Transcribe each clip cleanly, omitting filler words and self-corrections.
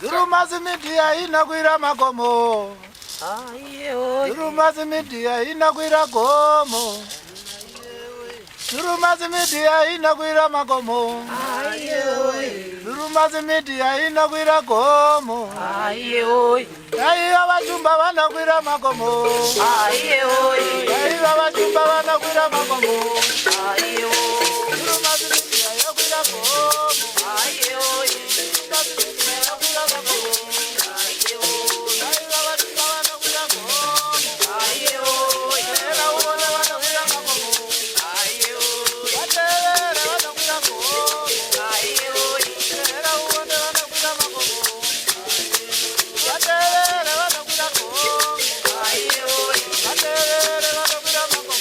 Drewmas Media inokwira makomo. Drewmas Media inokwira gomo. Drewmas Media inokwira makomo. Drewmas Media inokwira gomo. Aiwa vachumba vanokwira makomo. Aiwa vachumba vanokwira makomo. Drewmas Media yokwira gomo. Drewmas Media yokwira makomo. Aiwa vachumba vanokwira gomo. Era uone vanokwira makomo. Vatevere vanokwira gomo. Era uone vanokwira makomo. Vatevere vanokwira gomo. Vatevere vanokwira makomo.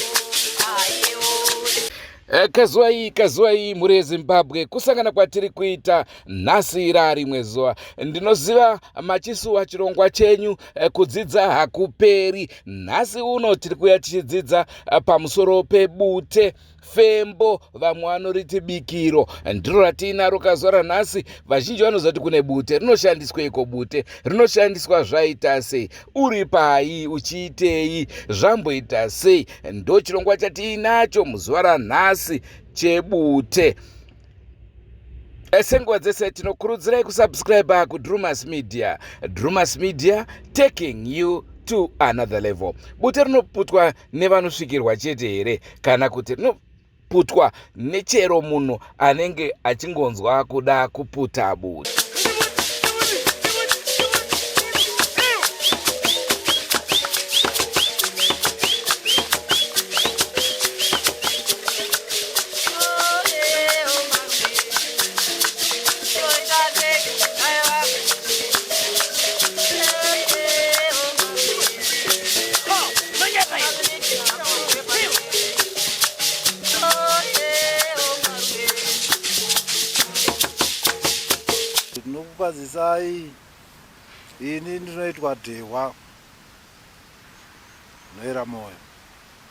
Kazwai kazwai mhuri yeZimbabwe, kusangana kwatiri kuita nhasi rarimwe zuva. Ndinoziva machisuwa chirongwa chenyu, kudzidza hakuperi. Nhasi uno tiri kuya tichidzidza pamusoro pebute, fembo, vamwe vanoriti bikiro, ndiro ratiinaro kazuva ranhasi. Vazhinji vanoziva kuti kune bute rinoshandisweiko, bute rinoshandiswa zvaita sei, uri pai, uchiitei, zvamboita sei. Ndo chirongwa chatiinacho muzuva ranhasi chebute. Senguva dzese tinokurudzirai kusubscribe kuDrewmas Media. Drewmas Media, taking you to another level. Bute rinoputwa nevanosvikirwa chete here, kana kuti rinoputwa nechero munhu anenge achingonzwa kuda kuputa bute? Tinokukwazisai. Ini ndinoitwa Dhehwa Noera Moyo.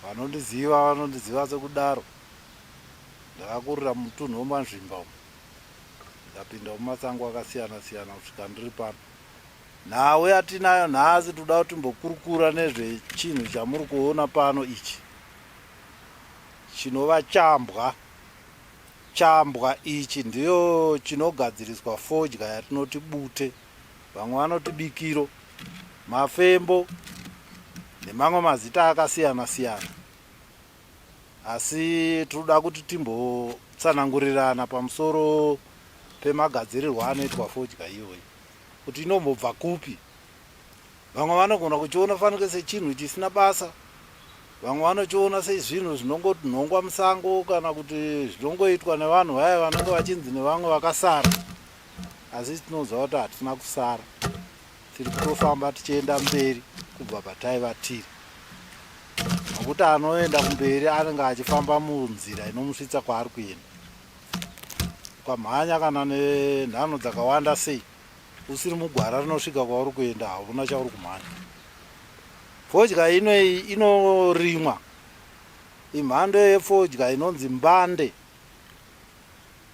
Vanondiziva vanondiziva sekudaro. Ndakakurira mutunhu weManzvimba umu, ndikapinda mumasango akasiyana siyana kusvika ndiri pano. Nhau yatinayo nhasi, toda kuti timbokurukura nezvechinhu chamuri kuona pano ichi, chinova chambwa. Chambwa ichi ndiyo chinogadziriswa fodya yatinoti bute, vamwe vanoti bikiro, mafembo nemamwe mazita akasiyana siyana. Asi tinoda kuti timbotsanangurirana pamusoro pemagadzirirwo anoitwa fodya iyoyi, kuti inombobva kupi. Vamwe vanogona kuchiona fanike sechinhu chisina basa, vamwe vanochiona sezvinhu zvinongonhongwa musango kana kuti zvinongoitwa nevanhu vaya vanenge vachinzi nevamwe vakasara. Asi tinoziva kuti hatina kusara, tiri kutofamba tichienda mberi kubva pataiva tiri, nokuti anoenda kumberi anenge achifamba munzira inomusvitsa kwaari kuenda. Ukamhanya kana nenhano dzakawanda sei usiri mugwara rinosvika kwauri kuenda, hauna chauri kumhanya. Fodya inoyi inorimwa imhando yefodya inonzi mbande.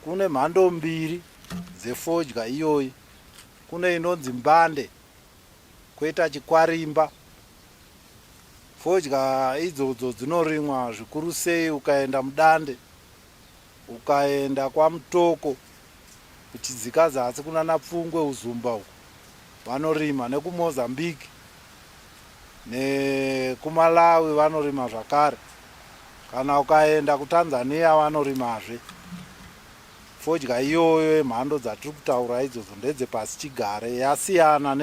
Kune mhando mbiri dzefodya iyoyi, kune inonzi mbande kwoita chikwarimba. Fodya idzodzo dzinorimwa zvikuru sei ukaenda mudande, ukaenda kwaMutoko, uchidzika zasi kunana Pfungwe, Uzumba uko vanorima, nekuMozambique nekuMalawi vanorima zvakare. Kana ukaenda kuTanzania vanorimazve. Fodya iyoyo yemhando dzatiri kutaura idzodzo ndedzepasi chigare, yasiyana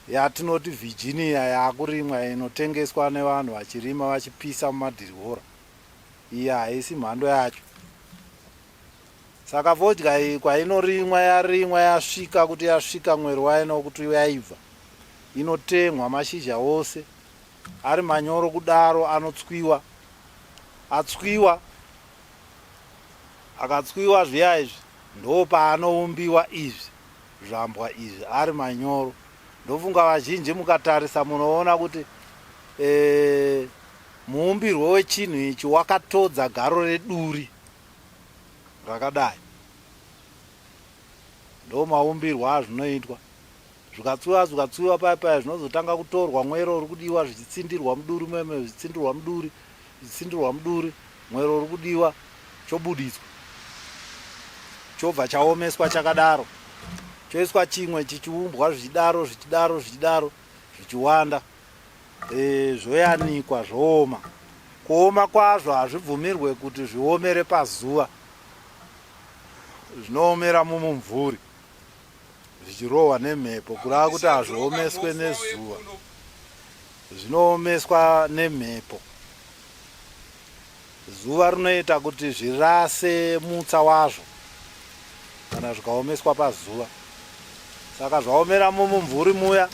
neyatinoti Virginia yaakurimwa inotengeswa nevanhu vachirima vachipisa mumadhirihora. Iyi haisi mhando yacho. Saka fodya iyi kwainorimwa, yarimwa yasvika kuti yasvika mwero wayo wekuti yaibva, inotemhwa mashizha ose ari manyoro kudaro, anotswiwa. Atswiwa, akatswiwa zviya izvi, ndopaanoumbiwa izvi zvambwa izvi ari manyoro. Ndofunga vazhinji mukatarisa munoona kuti muumbirwo wechinhu ichi wakatodza garo reduri rakadai. Ndomaumbirwo azvinoitwa. Zvikatswiwa zvikatswiwa paya paya zvinozotanga kutorwa mwero uri kudiwa zvichitsindirwa muduri meme zvichitsindirwa muduri zvichitsindirwa muduri mwero uri kudiwa chobuditswa chobva chaomeswa chakadaro choiswa chimwe chichiumbwa zvichidaro zvichidaro zvichidaro zvichiwanda e, zvoyanikwa zvooma kuoma kwazvo hazvibvumirwe kuti zviomere pazuva zvinoomera mumumvuri zvichirohwa nemhepo kureva kuti hazviomeswe nezuva zvinoomeswa nemhepo zuva rinoita kuti zvirase mutsa wazvo kana zvikaomeswa pazuva saka zvaomera mumumvuri muya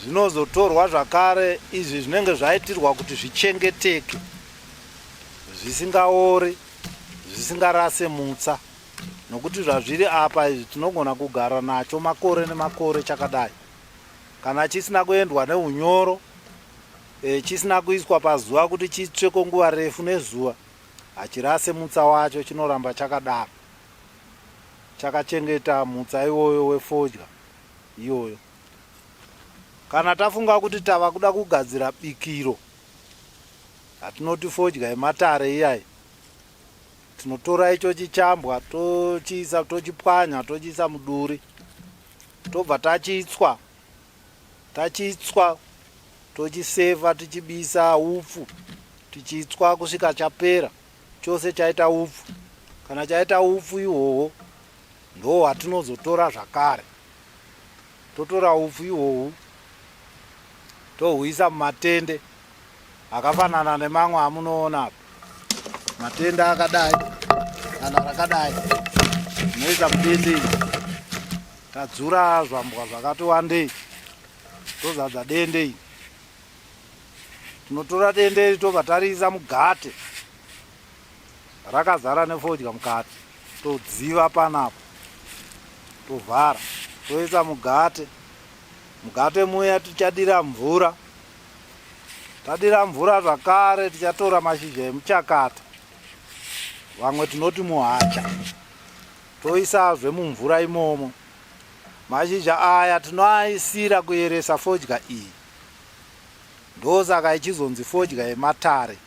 zvinozotorwa zvakare izvi zvinenge zvaitirwa kuti zvichengeteke zvisingaori zvisingarase mutsa nokuti zvazviri apa izvi tinogona kugara nacho makore nemakore chakadai kana chisina kuendwa neunyoro e, chisina kuiswa pazuva kuti chitsveko nguva refu nezuva hachirase mutsa wacho chinoramba chakadaro chakachengeta mutsa iwoyo wefodya iyoyo kana tafunga kuti tava kuda kugadzira bikiro hatinoti fodya yematare iyayi Tinotora icho chichambwa tochiisa tochipwanya tochiisa muduri tobva tachitswa tachitswa tochisefa tichibisa upfu tichitswa kusvika chapera chose chaita upfu kana chaita upfu ihwohwo ndo hwatinozotora zvakare totora upfu ihwohwu tohuisa mumatende akafanana nemamwe amunoona apa matende akadai kana rakadai tinoisa mudende iri tadzura zvambwa zvakati wandei tozadza dende iri tinotora dende iri tobva tariisa mugate rakazara nefodya mukati todziva panapa tovhara toisa mugate mugate muya tichadira mvura Tadira mvura zvakare tichatora mashizha emuchakata vamwe tinoti muhacha toisazve mumvura imomo. Mashizha aya tinoaisira kuyeresa fodya iyi ndosaka ichizonzi fodya yematare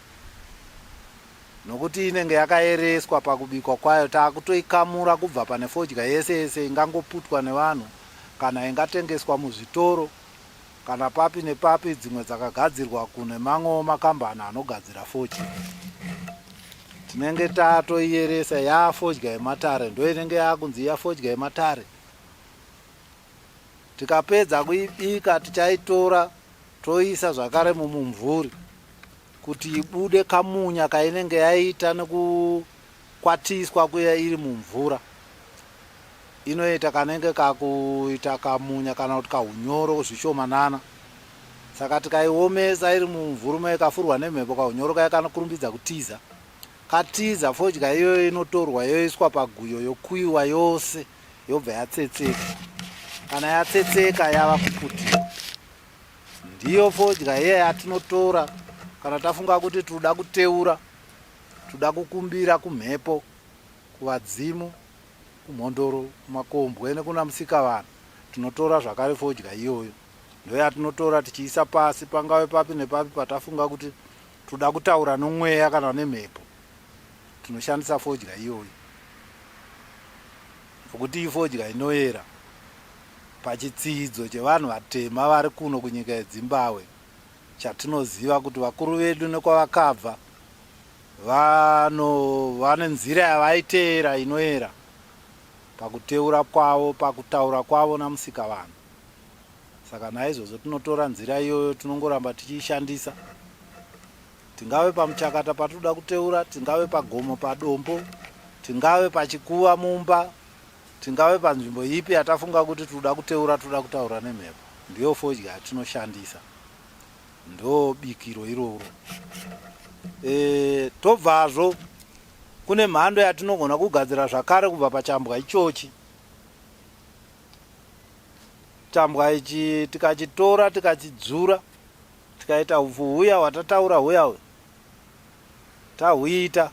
nokuti inenge yakayereswa pakubikwa kwayo takutoikamura kubva pane fodya yese yese ingangoputwa nevanhu kana ingatengeswa muzvitoro kana papi nepapi dzimwe dzakagadzirwa kune mamwewo makambani anogadzira fodya tinenge tatoiyeresa yaafodya yematare ndo inenge yakunzi iya fodya yematare tikapedza kuibika tichaitora toisa zvakare mumumvuri kuti ibude kamunya kainenge yaita nekukwatiswa kuya iri mumvura inoita kanenge kakuita kamunya kana kuti kahunyoro zvishomanana saka tikaiomesa iri mumvurume ikafurwa nemhepo kahunyoro kaya kanokurumbidza kutiza katiza fodya iyoyo inotorwa yoiswa paguyo yokuyiwa yose yobva yatsetseka kana yatsetseka yava kuputirwa ndiyo fodya iya yatinotora kana tafunga kuti tinoda kuteura toda kukumbira kumhepo kuvadzimu kumhondoro kumakombwe nekuna musikavanhu tinotora zvakare fodya iyoyo ndoyatinotora tichiisa pasi pangave papi nepapi patafunga kuti toda kutaura nomweya kana nemhepo tinoshandisa fodya iyoyo nokuti ifodya inoyera pachitsidzo chevanhu vatema vari kuno kunyika yedzimbahwe chatinoziva kuti vakuru vedu nekwavakabva Vano vane nzira yavaiteera inoera pakuteura kwavo, pakutaura kwavo naMusikavanhu. Saka naizvozvo tinotora nzira iyoyo tinongoramba tichiishandisa. Tingave pamuchakata patinoda kuteura, tingave pagomo padombo, tingave pachikuva mumba, tingave panzvimbo ipi yatafunga kuti tinoda kuteura, tinoda kutaura nemhepo. Ndiyo fodya yatinoshandisa. Ndobikiro iroro. E, tobvazvo kune mhando yatinogona kugadzira zvakare kubva pachambwa ichochi. Chambwa ichi tikachitora tikachidzura tikaita upfu huya hwatataura huya huya tahuita.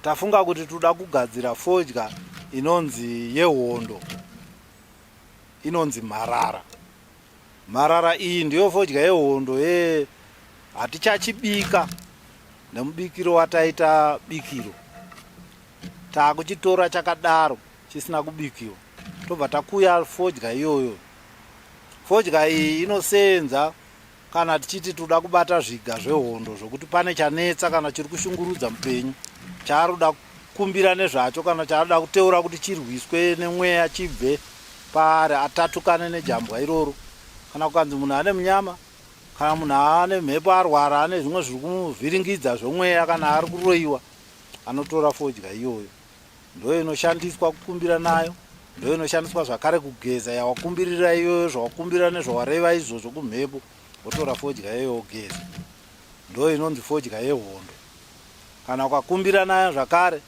Tafunga kuti toda kugadzira fodya inonzi yehondo, inonzi mharara. Mharara iyi ndiyo fodya yehondo ye hatichachibika nemubikiro wataita bikiro. Takuchitora chakadaro chisina kubikiwa tobva takuya fodya iyoyo. Fodya iyi inoseenza kana tichiti toda kubata zviga zvehondo zvokuti pane chanetsa kana chiri kushungurudza mupenyu chaari kuda kukumbira nezvacho kana chaari kuda kuteura kuti chirwiswe nemweya chibve paari atatukane nejambwa iroro. Kana kukanzi munhu ane munyama kana munhu ane mhepo arwara ane zvimwe zviri kumuvhiringidza zvomweya kana ari kuroiwa anotora fodya iyoyo. Ndo inoshandiswa kukumbira nayo, ndo inoshandiswa zvakare kugeza yawakumbirira iyoyo zvawakumbira nezvawareva izvozvo kumhepo, wotora fodya iyoyo wogeza. Ndo inonzi fodya yehondo. Kana ukakumbira nayo zvakare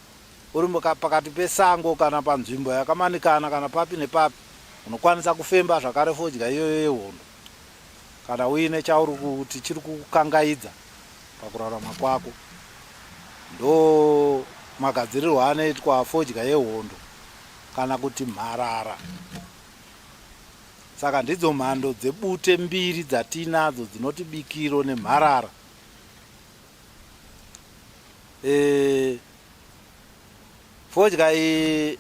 uri pakati pesango kana panzvimbo yakamanikana kana papi nepapi, unokwanisa kufemba zvakare fodya iyoyo yehondo kana uine chauri kuti chiri kukukangaidza pakurarama kwako. Ndo magadzirirwo anoitwa fodya yehondo kana kuti mharara. Saka ndidzo mhando dzebute mbiri dzatiinadzo dzinoti bikiro nemharara. E, fodya iyi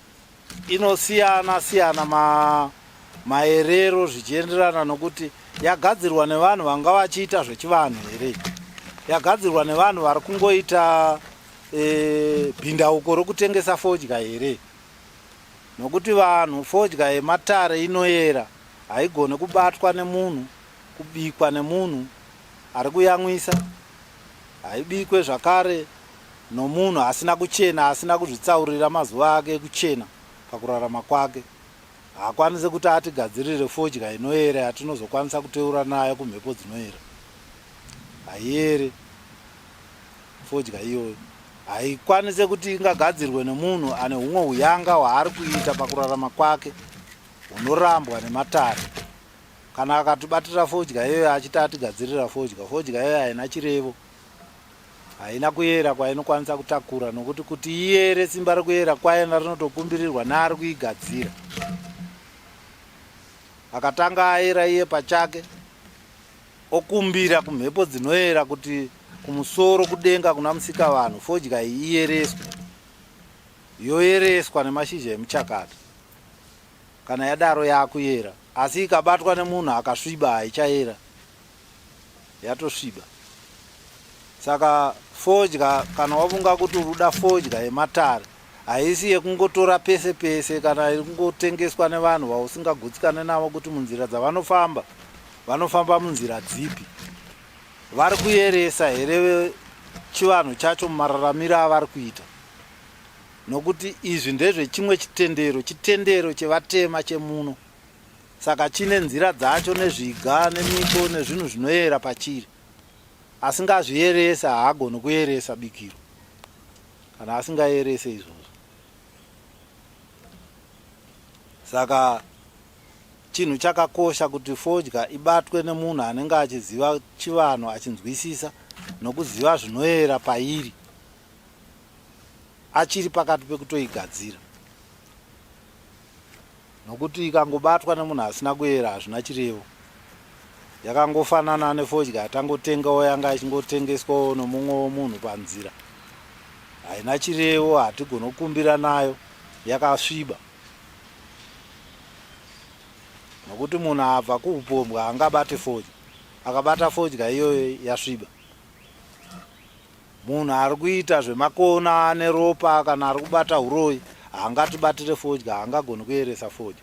inosiyana siyana ma, maerero zvichienderana nokuti yagadzirwa nevanhu vanga vachiita zvechivanhu here, yagadzirwa nevanhu vari kungoita e, bhindauko rokutengesa fodya here, nokuti vanhu fodya yematare inoyera haigone kubatwa nemunhu, kubikwa nemunhu ari kuyamwisa, haibikwe zvakare nomunhu asina kuchena, asina kuzvitsaurira mazuva ake ekuchena pakurarama kwake. Haakwanise kuti atigadzirire fodya inoyera yatinozokwanisa kuteura nayo kumhepo dzinoyera. Haiyere fodya iyoyo. Haikwanise kuti ingagadzirwe nemunhu ane humwe huyanga hwaari kuita pakurarama kwake hunorambwa nematare. Kana akatibatira fodya iyoyo achiti atigadzirira fodya, fodya iyoyo haina chirevo. Haina kuyera kwainokwanisa kutakura nokuti kuti iyere simba rekuyera kwayona rinotokumbirirwa neari kuigadzira. Akatanga ayera iye pachake okumbira kumhepo dzinoyera kuti kumusoro kudenga kuna Musikavanhu fodya iyi iyereswe. Yoyereswa nemashizha emuchakata. Kana yadaro yakuyera asi ikabatwa nemunhu akasviba haichayera. Yatosviba. Saka fodya kana wafunga kuti uri kuda fodya yematare haisi yekungotora pese pese kana iri kungotengeswa nevanhu vausingagutsikane navo kuti munzira dzavanofamba vanofamba munzira dzipi. Vari kuyeresa here chivanhu chacho mumararamiro avari kuita? Nokuti izvi ndezvechimwe chitendero, chitendero chevatema chemuno. Saka chine nzira dzacho nezviga nemiko nezvinhu zvinoyera pachiri. Asingazviyerese haagoni kuyeresa bikiro kana asingayerese izvozvo. Saka chinhu chakakosha kuti fodya ibatwe nemunhu anenge achiziva chivanhu achinzwisisa nokuziva zvinoyera pairi achiri pakati pekutoigadzira. Nokuti ikangobatwa nemunhu asina kuyera hazvina chirevo. Yakangofanana nefodya yatangotengawo yanga ichingotengeswawo nomumwewo munhu panzira. Haina chirevo, hatigoni kukumbira nayo, yakasviba. Nokuti munhu abva kuupombwa haangabate fodya. Akabata fodya iyoyo yasviba. Munhu ari kuita zvemakona ane ropa kana ari kubata huroyi haangatibatire fodya, haangagoni kuyeresa fodya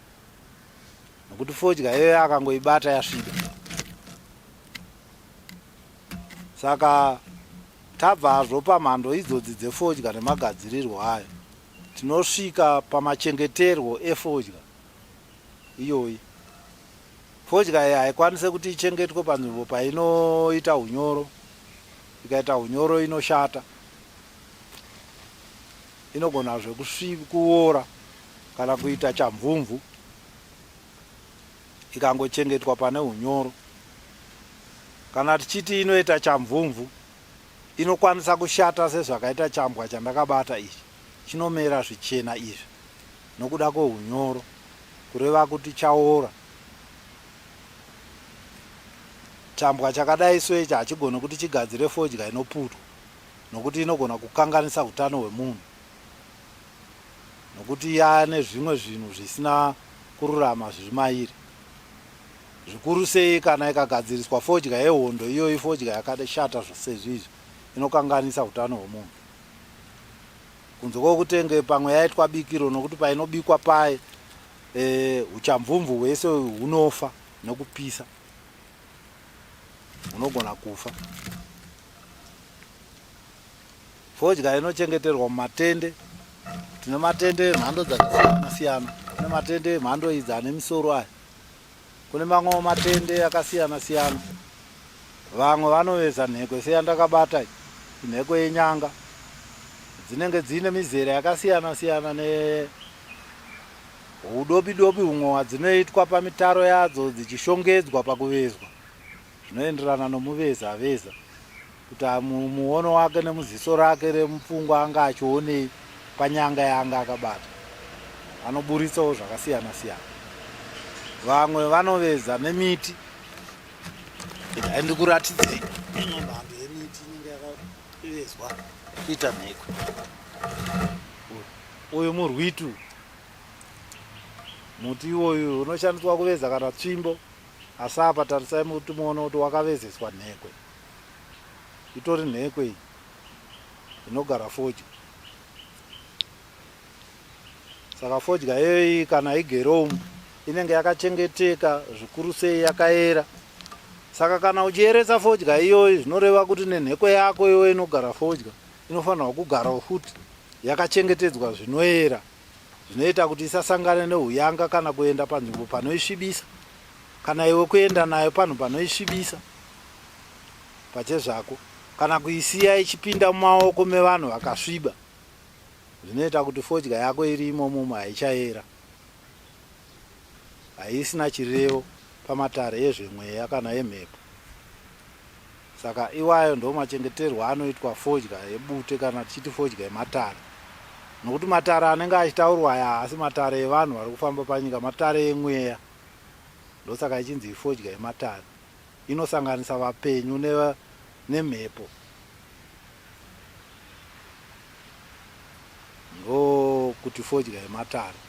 nokuti fodya iyoyo akangoibata yasviba. Saka tabvazvo pamhando idzodzi dzefodya nemagadzirirwo ayo, tinosvika pamachengeterwo efodya iyoyi. Fodya iyi haikwanise kuti ichengetwe panzvimbo painoita hunyoro. Ikaita hunyoro inoshata. Inogonazve kuora kana kuita chamvumvu ikangochengetwa pane hunyoro. Kana tichiti inoita chamvumvu, Inokwanisa kushata sezvakaita chambwa chandakabata ichi chinomera zvichena izvi nokuda kwehunyoro kureva kuti chaora. Chambwa chakadai soichi hachigoni kuti chigadzire fodya inoputwa nokuti inogona kukanganisa utano hwemunhu nokuti yane zvimwe zvinhu zvisina kururama zviri mairi. Zvikuru sei kana ikagadziriswa fodya yehondo iyoyi fodya yakashata sezvizvi inokanganisa utano hwemunhu. Kunze kwekutenge pamwe yaitwa bikiro nokuti painobikwa paye e, uchamvumvu hwese hunofa nekupisa unogona kufa. Fodya inochengeterwa mumatende. Tine matende emhando dzakasiyana siyana. Kune matende emhando idzi ane misoro aya. Kune mamwewo matende akasiyana siyana. Vamwe vanoveza nhekwe seyandakabata iyi, inhekwe yenyanga. Dzinenge dziine mizera yakasiyana siyana ne hudobi dobi humwe hwadzinoitwa pamitaro yadzo dzichishongedzwa pakuvezwa zvinoenderana nomuvezi aveza kuti muono wake nemuziso rake remupfungwa anga achionei panyanga yaanga akabata anoburitsawo zvakasiyana siyana vamwe vanoveza nemiti regai ndikuratidzei imwe mhando yemiti inenge yakavezwa kuita nhekwe uyu murwitu muti iwoyu unoshandiswa kuveza kana tsvimbo Asi apa tarisai muti muone kuti wakavezeswa nhekwe. Itori nhekwe iyi inogara fodya. Saka fodya iyoyi kana igere umu inenge yakachengeteka zvikuru sei yakaera. Saka kana uchieretsa fodya iyoyi zvinoreva kuti nenhekwe yako iyoyo inogara fodya inofanirwa kugarawo futi yakachengetedzwa zvinoera. Zvinoita kuti isasangane nehuyanga kana kuenda panzvimbo panoisvibisa kana iwe kuenda nayo panhu panoisvibisa pachezvako kana kuisiya ichipinda mumaoko mevanhu vakasviba zvinoita kuti fodya yako iri imomomo haichaera haisina chirevo pamatare ezvemweya kana emhepo Saka iwayo ndomachengeterwo anoitwa fodya yebute kana tichiti fodya yematare. Nokuti matare anenge achitaurwa aya haasi matare evanhu vari kufamba panyika, matare emweya. Ndosaka ichinzi ifodya yematare. Inosanganisa vapenyu nemhepo. Ndokuti fodya yematare.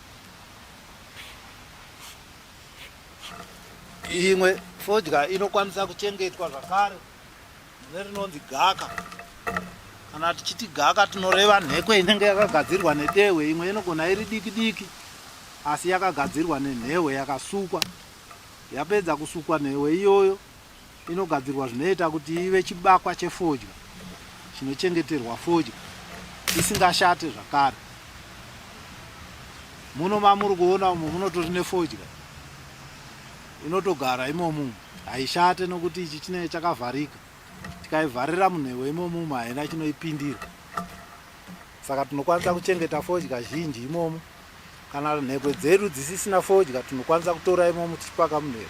Imwe fodya inokwanisa kuchengetwa zvakare mune rinonzi gaka. Kana tichiti gaka tinoreva nhekwe inenge yakagadzirwa nedehwe, imwe inogona iri diki diki asi yakagadzirwa nenhehwe yakasukwa. Yapedza kusukwa nhehwe iyoyo inogadzirwa zvinoita kuti ive chibakwa chefodya chinochengeterwa fodya isingashate zvakare. Muno mamuri kuona umu munotori nefodya inotogara imomu haishate nokuti ichi chinenge chakavharika. Tikaivharira munhewe imomu umu haina chinoipindira. Saka tinokwanisa kuchengeta fodya zhinji imomo. Kana nhekwe dzedu dzisisina fodya tinokwanisa kutora imomo tichipaka munhekwe.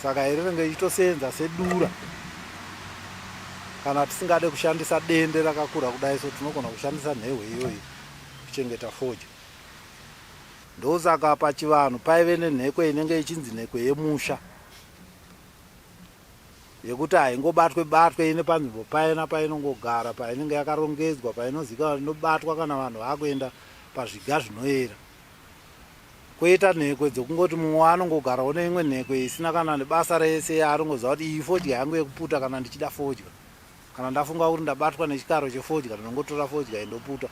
Saka iri rinenge ichitoseenza sedura. Kana tisingade kushandisa dende rakakura kudai so tinogona kushandisa nhehwe iyoyi kuchengeta fodya. Ndosaka pachivanhu paive nenhekwe inenge ichinzi nhekwe yemusha. Yekuti haingobatwe batwe ine panzvimbo paina painongogara painenge yakarongedzwa painozikanwa inobatwa kana vanhu vakuenda pazviga zvinoera. Koita nhekwe dzekungoti mumwe anongogarawo neimwe nhekwe isina kana nebasa rese yaanongoziva kuti iyi fodya yangu yekuputa kana ndichida fodya. Kana ndafunga kuti ndabatwa nechikaro chefodya ndinongotora fodya indoputa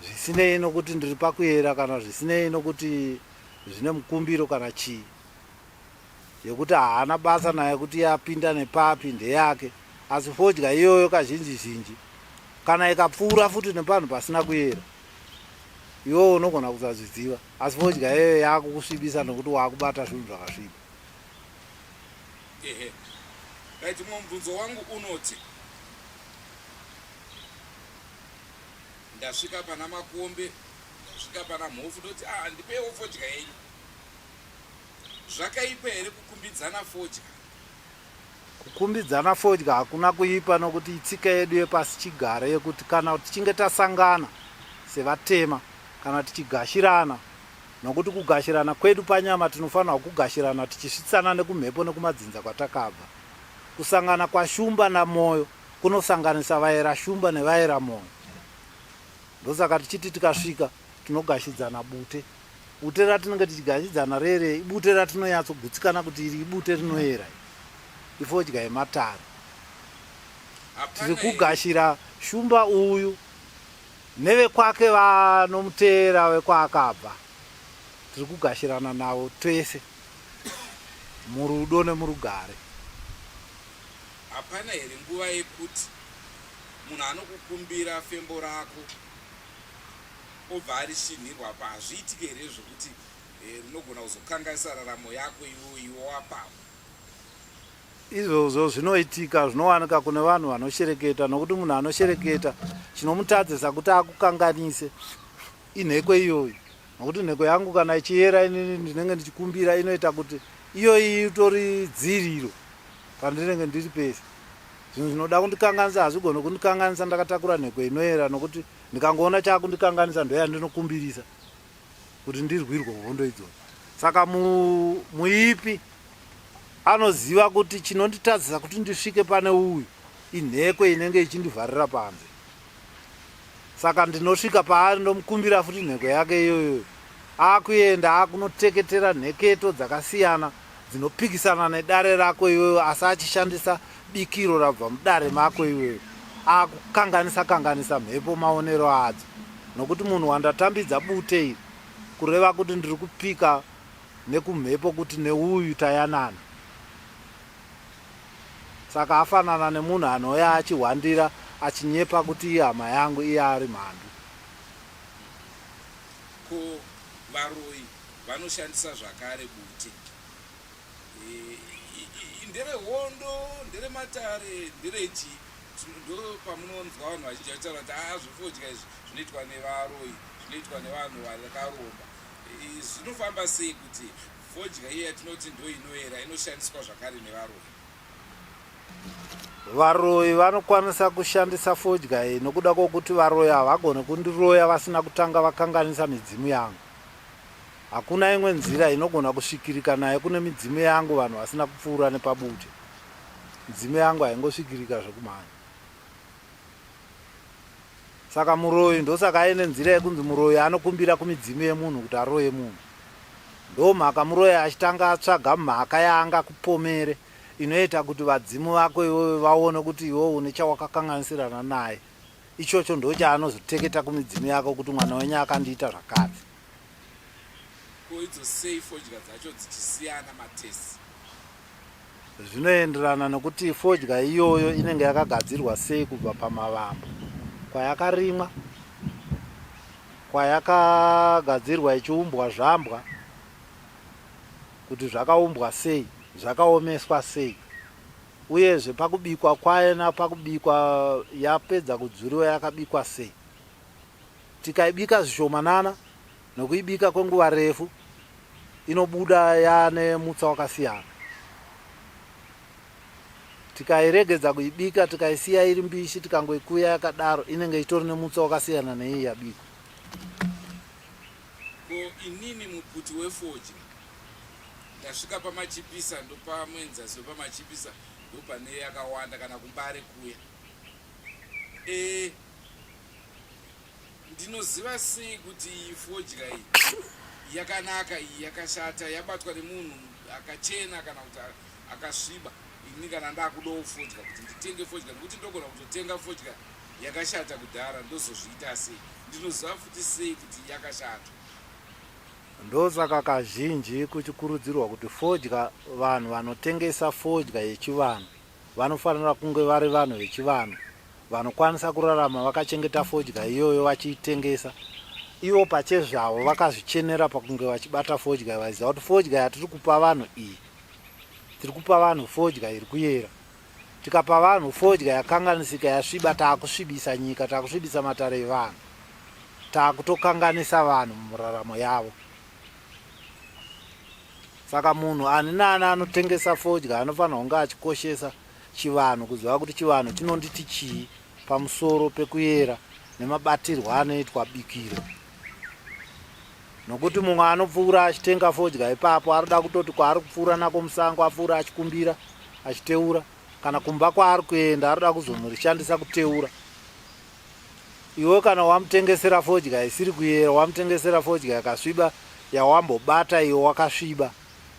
zvisinei nokuti ndiri pakuyera kana zvisinei nokuti zvine mukumbiro kana chii. Yekuti haana basa nayo kuti yapinda nepapi ndeyake asi fodya iyoyo kazhinji zhinji kana ikapfuura futi nepanhu pasina kuyera iwewe unogona kusazviziva asi fodya iyoyo yakukusvibisa nokuti wakubata zvinhu zvakasviba. Ehe. Right, mumwe mubvunzo wangu unoti ndasvika pana Makombe, ndasvika pana Mhofu ndoti ah ndipeiwo fodya yenyu. Zvakaipa here kukumbidzana fodya? Kukumbidzana fodya hakuna kuipa nokuti itsika yedu yepasichigare yekuti kana tichinge tasangana sevatema kana tichigashirana nokuti kugashirana kwedu panyama tinofanirwa kugashirana tichisvitsana nekumhepo nekumadzinza kwatakabva. Kusangana kwaShumba naMoyo kunosanganisa vaera Shumba nevaera Moyo. Ndosaka tichiti tikasvika tinogashidzana bute. Bute ratinenge tichigashidzana rere ibute ratinonyatsogutsikana kuti iri ibute rinoera ifodya yematare. Tiri kugashira Shumba uyu nevekwake vanomuteera vekwaakabva. Tiri kugashirana navo twese murudo nemurugare. Hapana here nguva yekuti munhu anokukumbira fembo rako obva arishinhirwa apa hazviitike here zvekuti eh, rinogona kuzokanganisa raramo yako iwe iwe wapapo? Izvozvo zvinoitika zvinowanika kune vanhu vanoshereketa nokuti munhu anoshereketa chinomutadzisa kuti akukanganise inhekwe iyoyi nokuti nhekwe yangu kana ichiyera inini ndinenge ndichikumbira inoita kuti iyoyi itori dziriro pandinenge ndiri pese zvinhu zvinoda kundikanganisa hazvigone kundikanganisa ndakatakura nhekwe inoyera nokuti ndikangoona chakundikanganisa ndoyandinokumbirisa kuti ndirwirwe hondo idzodzo saka muipi anoziva kuti chinonditadzisa kuti ndisvike pane uyu inhekwe inenge ichindivharira panze saka ndinosvika paari ndomukumbira futi nhekwe yake iyoyo akuenda akunoteketera nheketo dzakasiyana dzinopikisana nedare rako iwewe asi achishandisa bikiro rabva mudare mako iwewe akukanganisa kanganisa mhepo maonero adzo nokuti munhu wandatambidza bute iri kureva kuti ndiri kupika nekumhepo kuti neuyu tayanana saka afanana nemunhu anouya achihwandira achinyepa kuti ihama yangu iye ari mhandu. Ko varoyi vanoshandisa zvakare bute nderehondo nderematare nderechii ndo pamunonzwa vanhu vazhinji vachitaura kuti aa zvefodya izvi zvinoitwa nevaroyi zvinoitwa nevanhu vakaromba zvinofamba sei kuti fodya iya yatinoti ndo inoera inoshandiswa zvakare nevaroyi Varoyi vanokwanisa kushandisa fodya iyi nokuda kwokuti varoyi havagone kundiroya vasina kutanga vakanganisa midzimu yangu. Hakuna imwe nzira inogona kusvikirika nayo kune midzimu yangu vanhu vasina kupfuura nepabute. Midzimu yangu haingosvikirika zvekumhanya. Saka muroyi ndosaka aine nzira yekunzi muroyi anokumbira kumidzimu yemunhu kuti aroye munhu. Ndomhaka muroyi achitanga atsvaga mhaka yaangakupomere inoita kuti vadzimu vako iwewe vaone kuti iwewe une chawakakanganisirana naye. Ichocho ndochaanozoteketa kumidzimu yako kuti mwana wenyu akandiita zvakati. Ko idzo sei fodya dzacho dzichisiyana matesi? Zvinoenderana nekuti fodya iyoyo inenge yakagadzirwa sei kubva pamavambo, kwayakarimwa, kwayakagadzirwa ichiumbwa zvambwa, kuti zvakaumbwa sei, zvakaomeswa sei, uyezve pakubikwa kwayo napakubikwa yapedza kudzvuriwa yakabikwa sei. Tikaibika zvishomanana nokuibika kwenguva refu inobuda yane mutsa wakasiyana. Tikairegedza kuibika tikaisiya iri mbishi tikangoikuya yakadaro inenge itori nemutsa wakasiyana neiyi yabikwa. Ko inini muputi wefodya ndasvika pamachipisa ndopamuenzasi wepamachipisa ndopane yakawanda kana kumbare kuya e, ndinoziva sei kuti iyi fodya iyi yakanaka iyi yakashata yabatwa nemunhu akachena kana kuti akasviba ini kana ndakudawo fodya kuti nditenge fodya nekuti ndogona kutotenga fodya yakashata kudhara ndozozviita sei ndinoziva futi sei kuti yakashata Ndosaka kazhinji kuchikurudzirwa kuti fodya vanhu vanotengesa fodya yechivanhu vanofanira kunge vari vanhu vechivanhu vanokwanisa kurarama vakachengeta fodya iyoyo vachiitengesa ivo pachezvavo vakazvichenera pakunge vachibata fodya vachiziva kuti fodya yatiri kupa vanhu iyi tiri kupa vanhu fodya iri kuyera Tikapa vanhu fodya yakanganisika yasviba takusvibisa nyika takusvibisa matare evanhu takutokanganisa vanhu muraramo yavo. Saka munhu ani naani anotengesa fodya anofanirwa kunge achikoshesa chivanhu kuziva kuti chivanhu chinonditi chii pamusoro pekuyera nemabatirwo anoitwa bikiro nokuti mumwe anopfuura achitenga fodya ipapo arikuda kutoti kwaari kupfuura nako musango apfuura achikumbira achiteura kana kumba kwaari kuenda arikuda kuzonorishandisa kuteura iwe kana wamutengesera fodya isiri kuyera wamutengesera fodya yakasviba yawambobata iwe wakasviba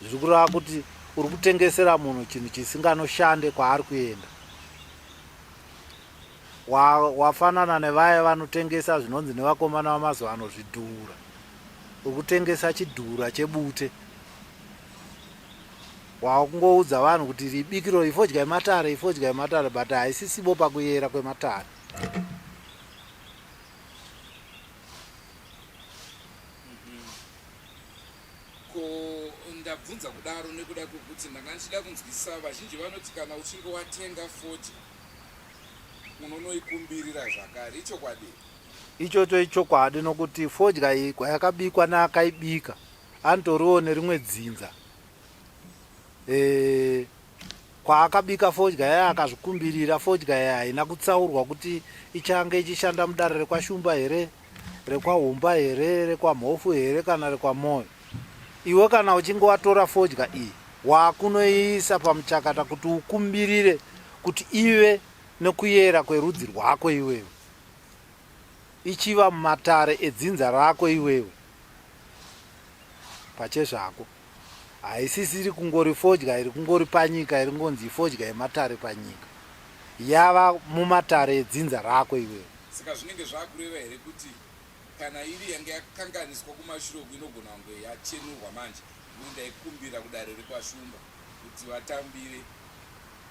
zviri kureva kuti uri kutengesera munhu chinhu chisinganoshande kwaari kuenda wafanana nevaya vanotengesa zvinonzi nevakomana vamazuva ano zvidhura uri kutengesa chidhura chebute wakungoudza vanhu kuti ribikiro ifodya yematare ifodya yematare but haisisibo pakuyera kwematare Ko ndabvunza kudaro nekuda kwekuti ndanga ndichida kunzwisisa vazhinji vanoti kana uchinge watenga fodya unonoikumbirira zvakare ichokwadi ichocho ichokwadi nokuti fodya iyi kwayakabikwa neakaibika anotoriwo nerimwe dzinza e, kwaakabika fodya yaya akazvikumbirira fodya yaya haina kutsaurwa kuti ichange ichishanda mudare rekwashumba here rekwahumba here rekwamhofu here kana rekwamoyo iwe kana uchinge watora fodya iyi wakunoiisa pamuchakata kuti ukumbirire kuti ive nekuyera kwerudzi rwako iwewe ichiva mumatare edzinza rako iwewe pachezvako haisisiri kungori fodya iri kungori panyika iri ngonzi ifodya yematare panyika yava mumatare edzinza rako iwewe saka zvinenge zvakureva here kuti kana iri yange yakanganiswa kumashure uku inogona kunge yachenurwa manje uye ndaikumbira kudare rekwashumba kuti vatambire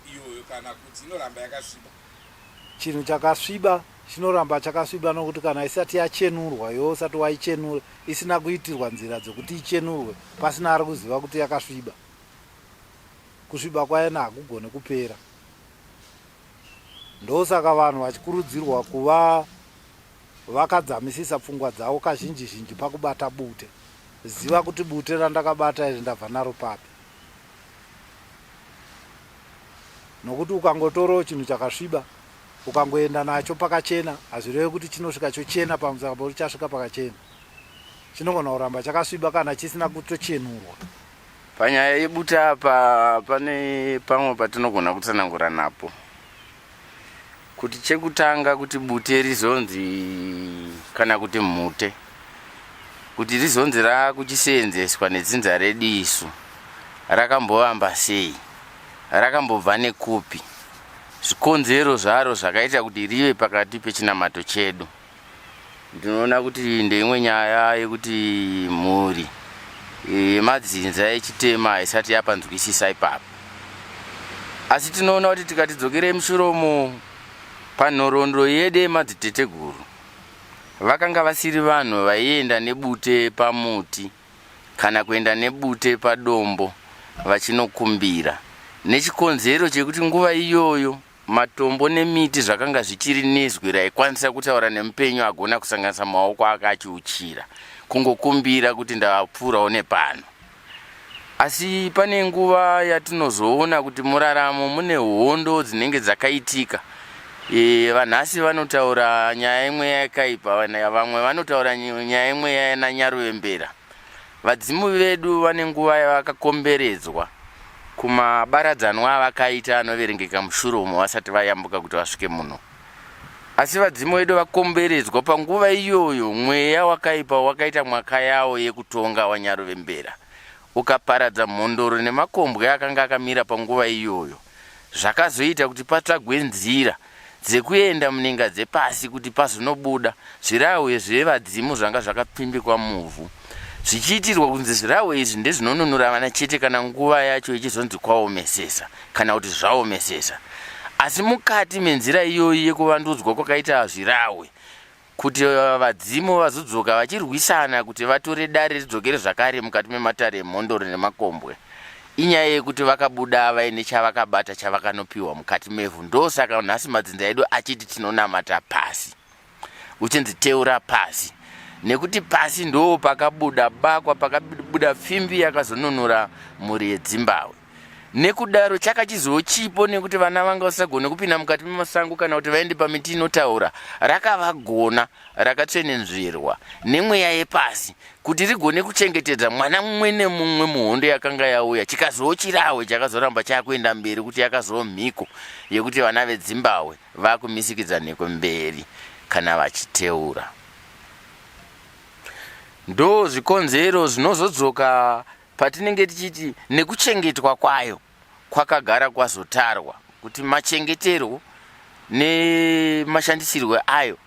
iyoyo kana kuti inoramba yakasviba chinhu chakasviba chinoramba chakasviba nokuti kana isati yachenurwa iwe usati waichenura isina kuitirwa nzira dzekuti ichenurwe pasina ari kuziva kuti yakasviba kusviba kwayena hakugone kupera ndosaka vanhu vachikurudzirwa kuva vakadzamisisa pfungwa dzavo kazhinji zhinji pakubata bute ziva kuti bute randakabata iri ndabva naro papi nokuti ukangotorawo chinhu chakasviba ukangoenda nacho pakachena hazvireve kuti chinosvika chochena pamusaka pekuti chasvika pakachena chinogona kuramba chakasviba kana chisina kutochenurwa panyaya yebute apa pane pamwe patinogona kutsanangura napo kuti chekutanga kuti bute rizonzi kana kuti mhute kuti rizonzi raakuchiseenzeswa nedzinza redu isu rakambovamba sei rakambobva nekupi zvikonzero zvaro zvakaita kuti rive pakati pechinamato chedu ndinoona kuti ndeimwe nyaya yekuti mhuri yemadzinza echitema haisati yapanzwisisa ipapo asi tinoona kuti tikati dzokerei mushuromo panhoroondo yedu yemadziteteguru vakanga vasiri vanhu vaienda nebute pamuti kana kuenda nebute padombo vachinokumbira nechikonzero chekuti nguva iyoyo Matombo nemiti zvakanga zvichiri nezwi raikwanisa kutaura nemupenyu agona kusanganisa maoko ake achiuchira, kungokumbira kuti ndapfuurawo nepano. Asi pane nguva yatinozoona kuti muraramo mune hondo dzinenge dzakaitika. E, vanhasi vanotaura nyaya yemweya yakaipa, vamwe vanotaura nyaya yemweya yananyaruvembera. Vadzimu vedu vane nguva yavakakomberedzwa kumabaradzanwa avakaita anoverengeka mushure umo vasati vayambuka kuti vasvike muno. Asi vadzimu vedu vakomberedzwa panguva iyoyo, mweya wakaipa wakaita mwaka yawo yekutonga waNyaruvembera ukaparadza mhondoro nemakombwe akanga akamira panguva iyoyo zvakazoita kuti patsvagwe nzira dzekuenda muninga dzepasi kuti pazonobuda zvirahwe zvevadzimu zvanga zvakapfimbikwa muvhu zvichiitirwa kunzi zvirahwe izvi ndezvinonunura vana chete kana nguva yacho ichizonzi kwaomesesa kana kuti zvaomesesa asi mukati menzira iyoyi yekuvandudzwa kwakaita zvirahwe kuti vadzimu vazodzoka vachirwisana kuti vatore dare ridzokere zvakare mukati mematare emhondoro nemakombwe inyaya yekuti vakabuda vaine chavakabata chavakanopiwa mukati mevhu ndosaka nhasi madzinza edu achiti tinonamata pasi uchinzi teura pasi nekuti pasi ndo pakabuda bakwa pakabuda pfimbi yakazonunura mhuri yedzimbahwe. Nekudaro chakachizowo chipo nekuti vana vanga vasisagone kupinda mukati memasango kana kuti vaende pamiti inotaura, rakavagona rakatsvenenzverwa nemweya yepasi kuti rigone kuchengetedza mwana mumwe nemumwe muhondo yakanga yauya. Chikazowo chirahwe chakazoramba chakuenda mberi kuti yakazowo mhiko yekuti vana vedzimbahwe vakumisikidza nhekwe mberi kana vachiteura. Ndo zvikonzero zvinozodzoka patinenge tichiti nekuchengetwa kwayo kwakagara kwazotarwa kuti machengeterwo nemashandisirwe ayo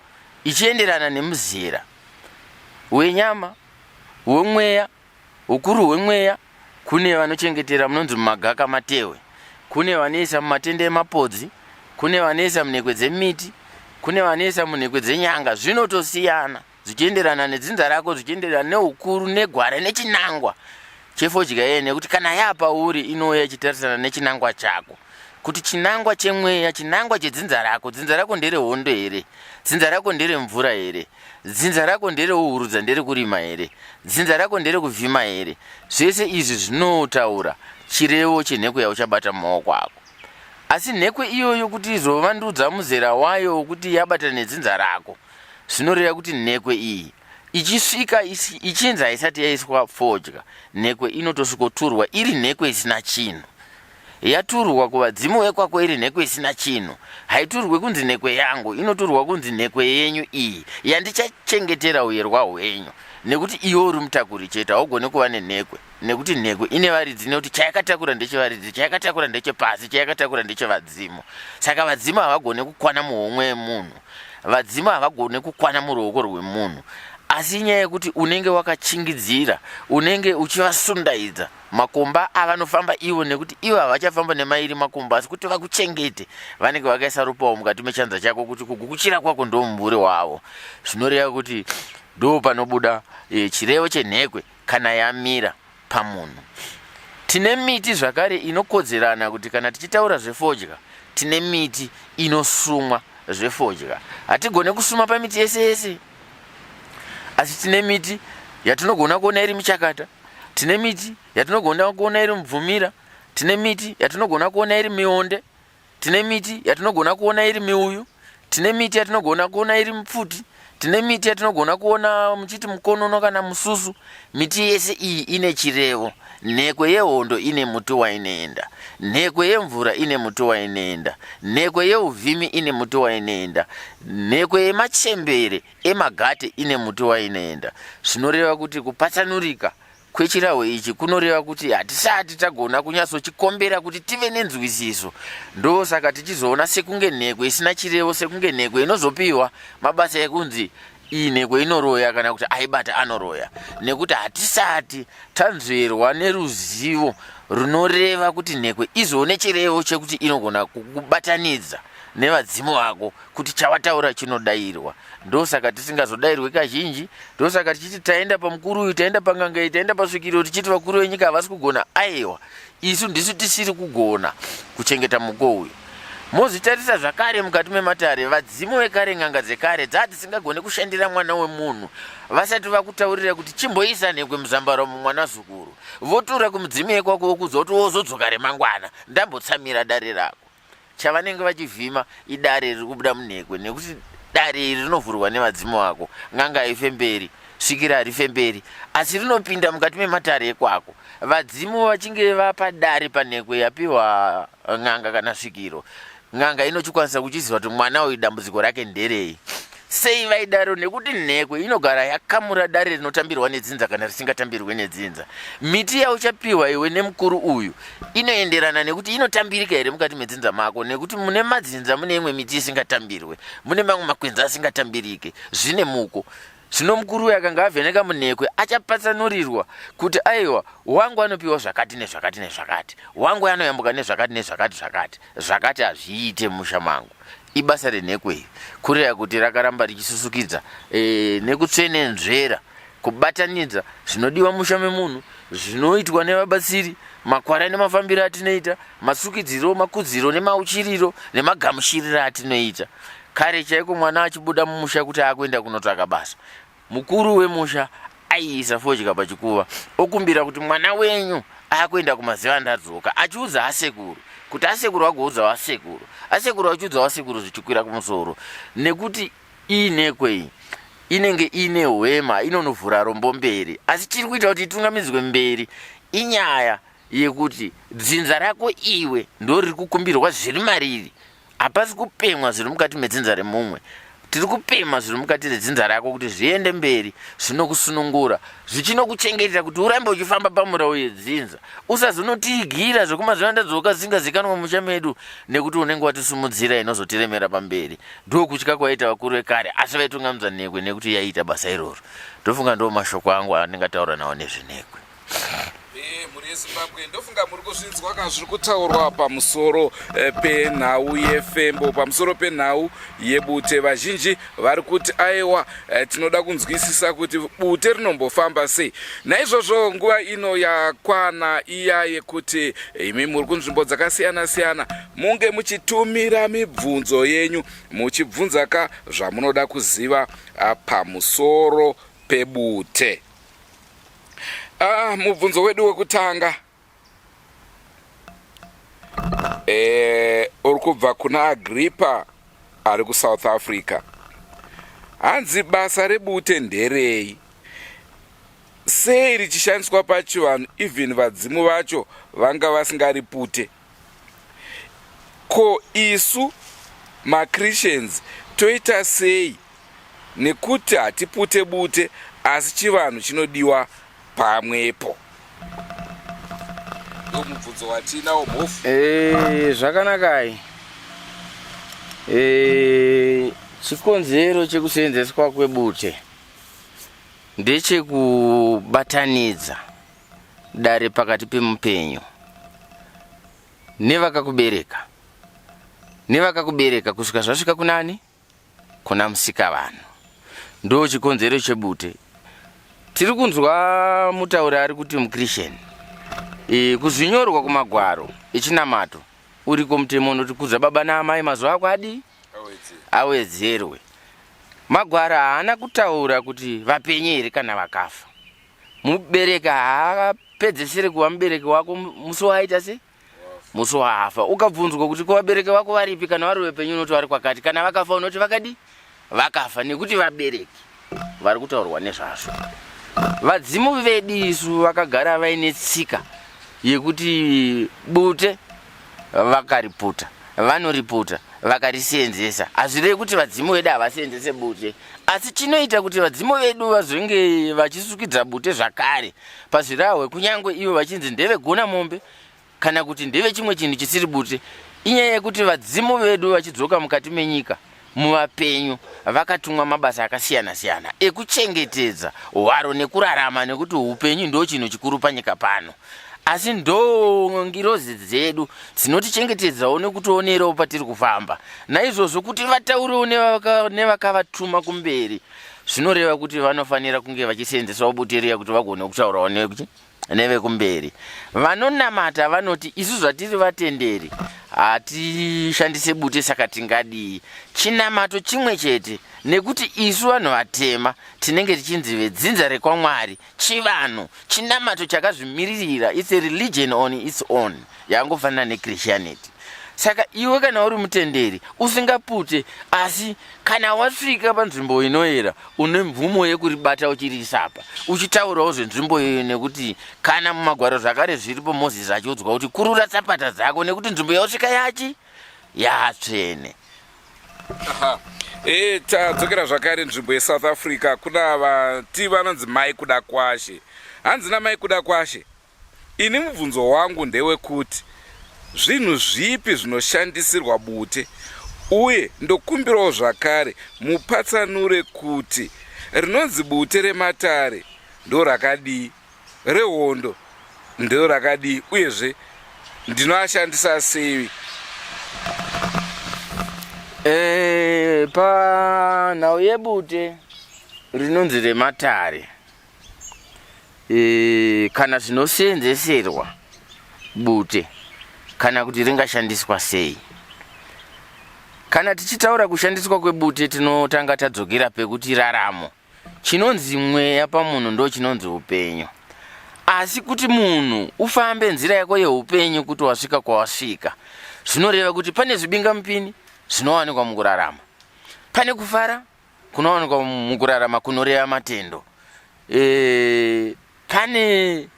ichienderana nemuzera wenyama wemweya ukuru hwemweya kune vanochengetera munonzi mumagaka matehwe kune vanoisa mumatende emapodzi kune vanoisa munhekwe dzemiti kune vanoisa munhekwe dzenyanga zvinotosiyana zvichienderana nedzinza rako zvichienderana neukuru negwara nechinangwa chefodya iye nekuti kana yapauri inouya ichitarisana nechinangwa chako kuti chinangwa chemweya chinangwa chedzinza rako dzinza rako nderehondo here dzinza rako nderemvura here dzinza rako ndereuhurudza nderekurima here dzinza rako nderekuvhima here zvese izvi zvinotaura chirevo chenheko yauchabata mumaoko ako asi nhekwe iyoyo kuti izovandudza muzera wayo wekuti yabata nedzinza rako Zvinoreva kuti nhekwe iyi ichisvika ichinzi haisati yaiswa fodya, nhekwe inotosvikoturwa iri nhekwe isina chinhu. Yaturwa kuvadzimu vekwako iri nhekwe isina chinhu. Haiturwe kunzi nhekwe yangu, inoturwa kunzi nhekwe yenyu iyi yandichachengetera uyerwa hwenyu. Nekuti iwe uri mutakuri chete, haugone kuva nenhekwe. Nekuti nhekwe ine varidzi, nekuti chayakatakura ndechevaridzi, chayakatakura ndechepasi, chayakatakura ndechevadzimu. Saka vadzimu havagone kukwana muhomwe yemunhu. Vadzimu havagone kukwana muruoko rwemunhu asi inyaya yekuti unenge wakachingidzira unenge uchivasundaidza makomba avanofamba ivo nekuti ivo havachafamba nemairi makomba asi kuti vakuchengete vanenge vakaisa rupawo mukati mechanza chako kuti kugukuchira kwako ndo mumvuri wavo zvinoreva kuti ndo panobuda e, chirevo chenhekwe kana yamira pamunhu. Tine miti zvakare inokodzerana kuti kana tichitaura zvefodya tine miti inosumwa zvefodya. Hatigone kusuma pamiti yese yese asi tine miti yatinogona kuona iri michakata, tine miti yatinogona kuona iri mubvumira, tine miti yatinogona kuona iri mionde, Tine miti yatinogona kuona iri miuyu, tine miti yatinogona kuona iri mupfuti, tine miti yatinogona kuona muchiti mukonono kana mususu. Miti yese iyi ine chirevo. Nhekwe yehondo ine muti wainoenda, nhekwe yemvura ine muti wainoenda, nhekwe yeuvhimi ine muti wainoenda, nhekwe yemachembere emagate ine muti wainoenda. Zvinoreva kuti kupatsanurika kwechirahwe ichi kunoreva kuti hatisati tagona kunyatsochikombera kuti tive nenzwisiso. Ndosaka tichizoona sekunge nhekwe isina chirevo, sekunge nhekwe inozopiwa mabasa ekunzi iyi nhekwe inoroya kana kuti aibata anoroya, nekuti hatisati tanzverwa neruzivo runoreva kuti nhekwe izoone chirevo chekuti inogona kukubatanidza nevadzimu vako kuti chawataura chinodairwa. Ndosaka tisingazodairwe kazhinji. Ndosaka tichiti taenda pamukuru uyu, taenda pang'anga iyi, taenda pasvikiro, tichiti vakuru venyika havasi kugona. Aiwa, isu ndisu tisiri kugona kuchengeta muko uyu. Mozvitarisa zvakare mukati mematare, vadzimu vekare, n'anga dzekare dzadzisingagone kushandira mwana wemunhu vasati vakutaurira kuti chimboisa nhekwe muzambara umu mwanazukuru, votura kumudzimu yekwako vokuudza kuti wozodzoka remangwana ndambotsamira dare rako. Chavanenge vachivhima idare riri kubuda munhekwe nekuti dare iri rinovhurwa nevadzimu vako. N'anga haifemberi, svikiro harifemberi asi rinopinda mukati mematare ekwako. Vadzimu vachinge vapa dare panhekwe yapiwa n'anga kana svikiro, n'anga inochikwanisa kuchiziva kuti mwana uyu dambudziko rake nderei. Sei vaidaro? Nekuti nhekwe inogara yakamura dare rinotambirwa nedzinza kana risingatambirwe nedzinza. Miti yauchapiwa iwe nemukuru uyu inoenderana nekuti inotambirika here mukati medzinza mako, nekuti mune madzinza mune imwe miti isingatambirwe, mune mamwe makwenzi asingatambirike. Zvine muko. Zvino mukuru uyu akanga avheneka munhekwe achapatsanurirwa kuti aiwa wangu anopiwa zvakati nezvakati nezvakati, wangu anoyambuka nezvakati nezvakati zvakati, zvakati hazviite mumusha mangu. Ibasa renhekwe iri kureva kuti rakaramba richisusukidza e, nekutsvenenzvera kubatanidza zvinodiwa musha memunhu zvinoitwa nevabatsiri makwara nemafambiro atinoita masukidziro makudziro nemauchiriro nemagamushiriro atinoita kare chaiko mwana achibuda mumusha kuti akuenda kunotsvaka basa mukuru wemusha. Aiisa fodya pachikuva okumbira kuti mwana wenyu akuenda kumaziva ndadzoka, achiudza asekuru kuti asekuru vagoudzawo asekuru, asekuru vachiudzawo asekuru zvichikwira kumusoro, nekuti iinekwe iyi inenge iine hwema inonovhura rombo mberi. Asi chiri kuita kuti itungamidzwe mberi inyaya yekuti dzinza rako iwe ndo riri kukumbirwa zviri mariri. Hapasi kupemwa zviri mukati medzinza remumwe. Tiri kupema zviri mukati redzinza rako kuti zviende mberi, zvinokusunungura, zvichinokuchengetera kuti urambe uchifamba pamurau yedzinza. Usazonotiigira zvekumazuva ndadzoka zvisingazikanwa musha medu nekuti unenge watisumudzira inozotiremera pamberi. Ndokutya kwaiita vakuru vekare asi vaitungamidza nhekwe nekuti yaiita basa iroro. Ndofunga ndo mashoko angu andingataura nawo nezvenhekwe. Eh, mhuri yezimbabwe ndofunga muri kuzvinzwa ka zviri kutaurwa pamusoro eh, penhau yefembo, pamusoro penhau yebute. Vazhinji vari kuti aiwa, eh, tinoda kunzwisisa kuti bute rinombofamba sei. Naizvozvo nguva ino yakwana iya yekuti imi muri kunzvimbo dzakasiyana siyana munge muchitumira mibvunzo yenyu muchibvunza ka zvamunoda kuziva pamusoro pebute. Ah, mubvunzo wedu wekutanga eh, uri kubva kuna Agrippa ari kuSouth Africa. Hanzi basa rebute nderei? Sei richishandiswa pachivanhu even vadzimu vacho vanga vasingaripute? Ko isu maChristians toita sei nekuti hatipute bute asi chivanhu chinodiwa pamwepo? Ndomubvunzo watinawo mhofu. Eh, zvakanakai. Eh, chikonzero chekuseenzeswa kwebute ndechekubatanidza dare pakati pemupenyu nevakakubereka nevakakubereka kusvika zvasvika kunani kuna musikavanhu. Ndo chikonzero chebute. Tiri kunzwa mutauri ari kuti muChristian e, kuzvinyorwa kumagwaro echinamato uriko mutemo unoti kudza baba naamai mazuva ako adii awedzerwe. Magwaro haana kutaura kuti vapenye here kana vakafa. Mubereki haapedzesere kuva mubereki wako musi waaita se musi waafa. Ukabvunzwa kuti ko vabereki vako varipi, kana vari vepenyu unoti vari kwakati, kana vakafa unoti vakadii vakafa, nekuti vabereki vari kutaurwa nezvazvo. Vadzimu vedu isu vakagara vaine tsika yekuti bute vakariputa, vanoriputa vakarisenzesa. Hazvirevi kuti vadzimu vedu havasenzese bute, asi chinoita kuti vadzimu vedu vazonge vachisukidza bute zvakare pazvirahwe, kunyange ivo vachinzi ndevegona mombe kana kuti ndevechimwe chinhu chisiri bute, inyaya yekuti vadzimu vedu vachidzoka mukati menyika muvapenyu vakatumwa mabasa akasiyana-siyana ekuchengetedza hwaro nekurarama, nekuti upenyu ndo chinhu chikuru panyika pano. Asi ndo ngirozi dzedu dzinotichengetedzawo nekutionerawo patiri kufamba. Naizvozvo kuti vataurewo nevakavatuma kumberi zvinoreva kuti vanofanira kunge vachiseenzesawo buteriya kuti vagone kutaurawo nevekumberi. Vanonamata vanoti isu zvatiri vatenderi hatishandise bute, saka tingadii? Chinamato chimwe chete, nekuti isu vanhu vatema tinenge tichinzi vedzinza rekwaMwari. Chivanhu chinamato chakazvimiririra, it's a religion on its own, yangofanana nechristianity. Saka iwe kana uri mutenderi usingapute, asi kana wasvika panzvimbo inoera une mvumo yekuribata uchiriisapa uchitaurawo zvenzvimbo iyoyo, nekuti kana mumagwaro zvakare zviripo, Mozisi achiudzwa kuti kurura tsapata dzako nekuti nzvimbo yausvika yachi yatsvene. E, tadzokera zvakare nzvimbo yeSouth Africa kuna vati vanonzi Mai Kuda Kwashe. Hanzi naMai Kuda Kwashe, ini mubvunzo wangu ndewekuti zvinhu zvipi zvinoshandisirwa bute, uye ndokumbirawo zvakare mupatsanure kuti rinonzi bute rematare ndorakadii, rehondo ndorakadii, uyezve ndinoashandisa sei? E, panhau yebute rinonzi rematare e, kana zvinosenzeserwa bute kana kuti ringashandiswa sei, kana tichitaura kushandiswa kwebute tinotanga tadzokera pekuti raramo. Chinonzi mweya pamunhu ndo chinonzi upenyu. Asi kuti munhu ufambe nzira yako yeupenyu kuti wasvika kwawasvika, zvinoreva kuti pane zvibingamupini zvinowanikwa mukurarama. Pane kufara kunowanikwa mukurarama kunoreva matendo. E, pane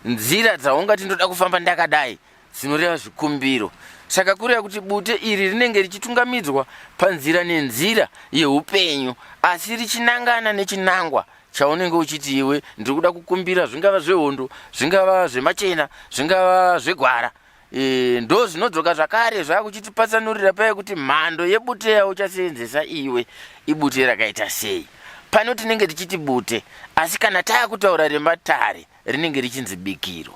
nzira dzaungati ndoda kufamba ndakadai dzinoreva zvikumbiro saka kureva kuti bute iri rinenge richitungamidzwa panzira nenzira yeupenyu asi richinangana nechinangwa chaunenge uchiti iwe ndiri kuda kukumbira zvingava zvehondo zvingava zvemachena zvingava zvegwara e, ndo zvinodzoka zvakare zvakuchitipatsanurira paye kuti mhando yebute yauchaseenzesa iwe ibute rakaita sei pano tinenge tichiti bute asi kana taakutaura rematare rinenge richinzi bikiro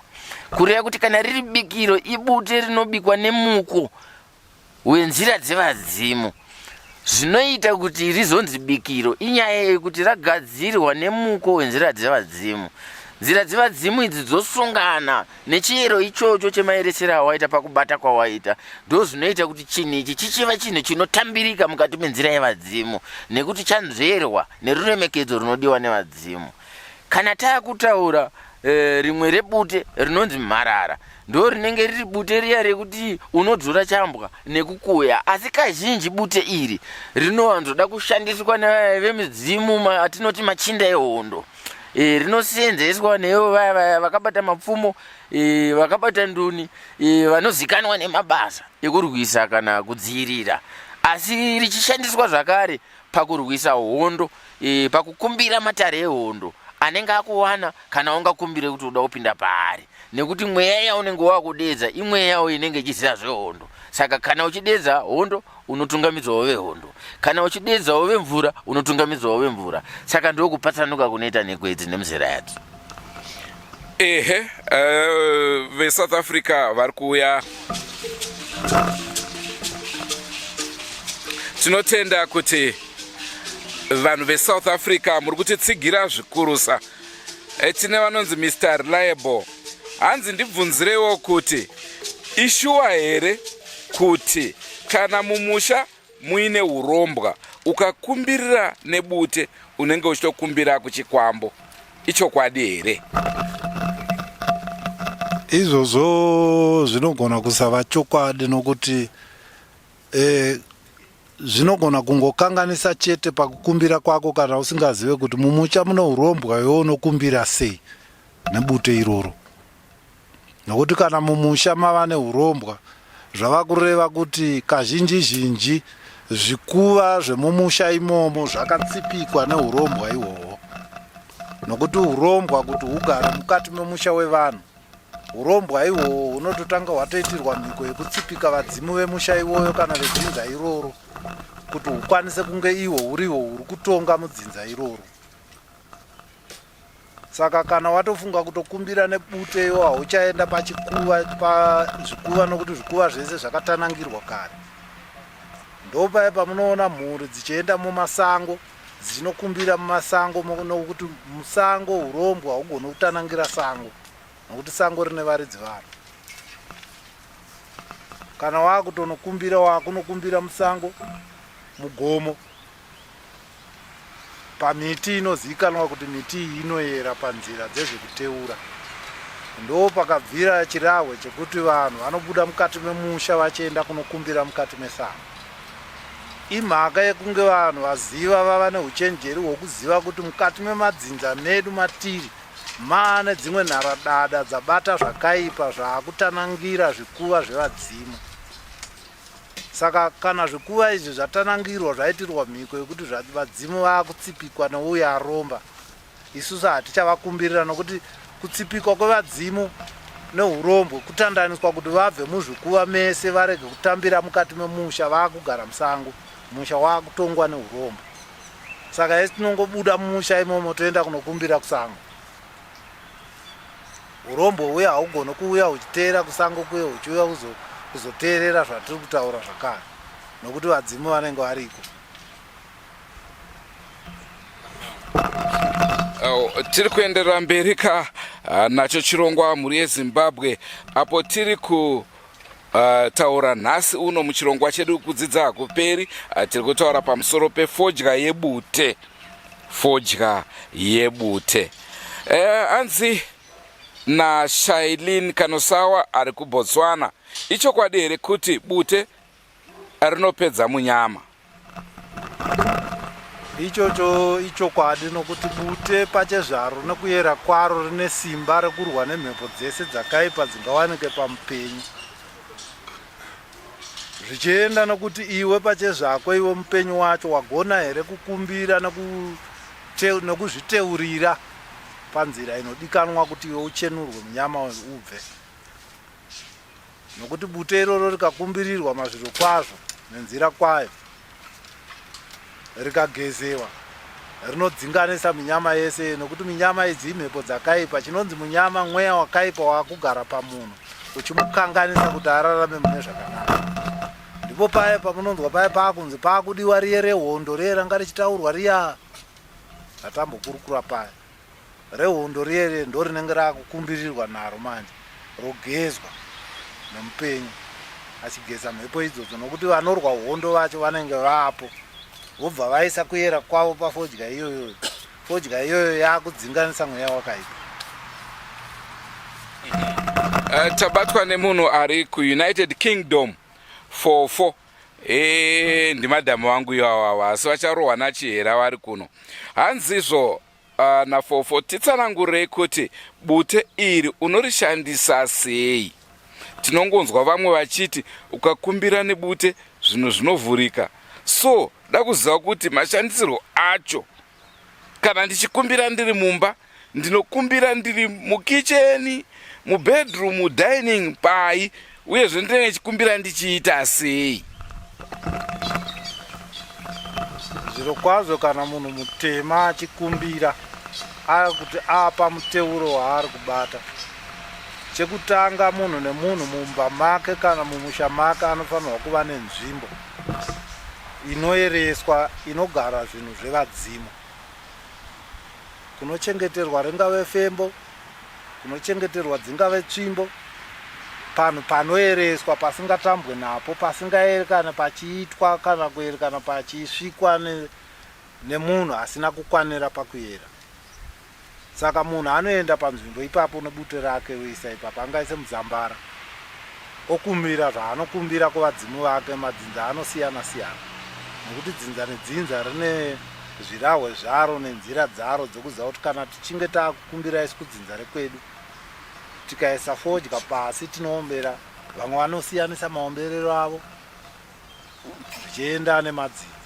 kureva kuti kana riri bikiro ibute rinobikwa nemuko wenzira dzevadzimu zvinoita kuti rizonzi bikiro inyaya yekuti ragadzirwa nemuko wenzira dzevadzimu nzira dzevadzimu idzi dzosungana nechiyero ichocho chemaeresero awaita pakubata kwawaita ndo zvinoita kuti chinhu ichi chichiva chinhu chinotambirika mukati menzira yevadzimu nekuti chanzverwa neruremekedzo runodiwa nevadzimu Kana taakutaura e, rimwe rebute rinonzi mharara ndo rinenge riri bute riya rekuti unodzura chambwa nekukuya asi kazhinji bute iri rinowanzoda kushandiswa nevemidzimu atinoti machinda ehondo e, rinoseenzeswa nevo vaya vaya vakabata mapfumo e, vakabata nduni e, vanozikanwa nemabasa ekurwisa kana kudziirira asi richishandiswa zvakare pakurwisa hondo e, pakukumbira matare ehondo anenge akuwana kana ungakumbire kuti uda kupinda paari nekuti mweya yaunenge wakudeedza imweyawo inenge ichiziva zvehondo saka kana uchideedza hondo unotungamidzwawo vehondo kana uchideedzawo vemvura unotungamidzwawo vemvura saka ndokupatsanuka kunoita nheko idzi nemizera yadzo ehe uh, vesouth africa vari kuuya tinotenda kuti vanhu vesouth africa muri kutitsigira zvikurusa eh, tine vanonzi mr reliable hanzi ndibvunzireiwo kuti ishuwa here kuti kana mumusha muine urombwa ukakumbirira nebute unenge uchitokumbira kuchikwambo ichokwadi here izvozvo zvinogona kusava chokwadi nokuti e, zvinogona kungokanganisa chete pakukumbira kwako kana usingazive kuti mumucha mune urombwa iwe unokumbira sei nebute iroro nokuti kana mumusha mava neurombwa zvava kureva kuti kazhinji zhinji zvikuva zvemumusha imomo zvakatsipikwa neurombwa ihwohwo nokuti urombwa kuti hugare mukati memusha wevanhu urombwa ihwohwo hunototanga hwatoitirwa mhiko yekutsipika vadzimu vemusha iwoyo kana vedzinza iroro kuti hukwanise kunge ihwo hurihwo huri kutonga mudzinza iroro Saka kana watofunga kutokumbira nebute iwo hauchaenda pachikuva pazvikuva nokuti zvikuva zvese zvakatanangirwa kare. Ndopaye pamunoona mhuri dzichienda mumasango dzichinokumbira mumasango nokuti musango urombwa haugoni kutanangira sango nokuti sango rine varidzi varo. Kana wakutonokumbira wakunokumbira musango mugomo Pamiti inozivikanwa kuti miti iyi inoyera panzira dzezvekuteura. Ndoo pakabvira chirahwe chekuti vanhu vanobuda mukati memusha vachienda kunokumbira mukati mesango. Imhaka yekunge vanhu vaziva vava neuchenjeri hwokuziva kuti mukati memadzinza medu matiri maane dzimwe nharadada dzabata zvakaipa zvaakutanangira zvikuva zvevadzimu. Saka kana zvikuva izvi zvatanangirwa zvaitirwa mhiko yekuti vadzimu vakutsipikwa neuyo aromba, isusu hatichavakumbirira nokuti kutsipikwa kwevadzimu neurombwe kutandaniswa kuti vabve muzvikuva mese varege kutambira mukati memusha vakugara musango, musha wakutongwa neurombwe. Saka isi tinongobuda mumusha imomo toenda kunokumbira kusango. Hurombwa huya haugoni kuuya huchiteera kusango kuye huchiuya kuzoteerera zvatiri kutaura zvakare nokuti vadzimu vanenge variko. Oh, tiri kuenderera mberi ka ah, nacho chirongwa mhuri yezimbabwe apo tiri ku Uh, taura nhasi uno muchirongwa chedu kudzidza hakuperi uh, tiri kutaura pamusoro pefodya yebute. Fodya yebute. Hanzi naShailin Kanosawa ari kuBotswana, ichokwadi here kuti bute rinopedza munyama? Ichocho ichokwadi, nokuti bute pachezvaro nekuyera kwaro rine simba rekurwa nemhepo dzese dzakaipa dzingawanike pamupenyu, zvichienda nokuti iwe pachezvako, iwe mupenyu wacho, wagona here kukumbira nekuzviteurira panzira inodikanwa kuti iwe uchenurwe, munyama ubve. Nokuti bute iroro rikakumbirirwa mazviro kwazvo nenzira kwayo, rikagezewa, rinodzinganisa minyama yese, nokuti minyama idzi imhepo dzakaipa. Chinonzi munyama mweya wakaipa waakugara pamunhu uchimukanganisa kuti ararame mune zvakanaka. Ndipo paya pamunonzwa paya paakunzi paakudiwa riye rehondo, riye ranga richitaurwa riya ratambokurukura paya. Rehondo riye riye ndo rinenge raakukumbirirwa naro manje, rogezwa nemupenyu achigeza mhepo idzodzo, nokuti vanorwa hondo vacho vanenge vapo, vobva vaisa kuyera kwavo pafodya iyoyo. Fodya iyoyo yaakudzinganisa mweya wakaipa. Tabatwa nemunhu ari kuUnited Kingdom, fofo. Ndimadhamu vangu ivavava, asi vacharohwa nachihera vari kuno. Hanzizvo nafofo, titsanangurei kuti bute iri unorishandisa sei? Tinongonzwa vamwe vachiti ukakumbira nebute zvinhu zvinovhurika, so da kuziva kuti mashandisirwo acho. Kana ndichikumbira ndiri mumba, ndinokumbira ndiri mukicheni, mubedroom, mudining, pai? Uyezve ndinenge ndichikumbira ndichiita sei? Zviro kwazvo, kana munhu mutema achikumbira, ari kuti apa muteuro waari kubata, chekutanga, munhu nemunhu mumba make kana mumusha make anofanirwa kuva nenzvimbo inoereswa, inogara zvinhu zvevadzimu, kunochengeterwa ringave fembo, kunochengeterwa dzingave tsvimbo, panhu panoereswa, pasingatambwe napo, pasingaerekana pachiitwa kana kuerekana pachisvikwa nemunhu asina kukwanira pakuyera. Saka munhu anoenda panzvimbo ipapo nebute rake, oisa ipapo, angaise muzambara, okumbira zvaanokumbira kuvadzimu vake. Madzinza anosiyana siyana, nekuti dzinza nedzinza rine zvirahwe zvaro nenzira dzaro dzekuziva kuti kana tichinge taakukumbira isu kudzinza rekwedu, tikaisa fodya pasi tinoombera. Vamwe vanosiyanisa maomberero avo zvichienda nemadzinza.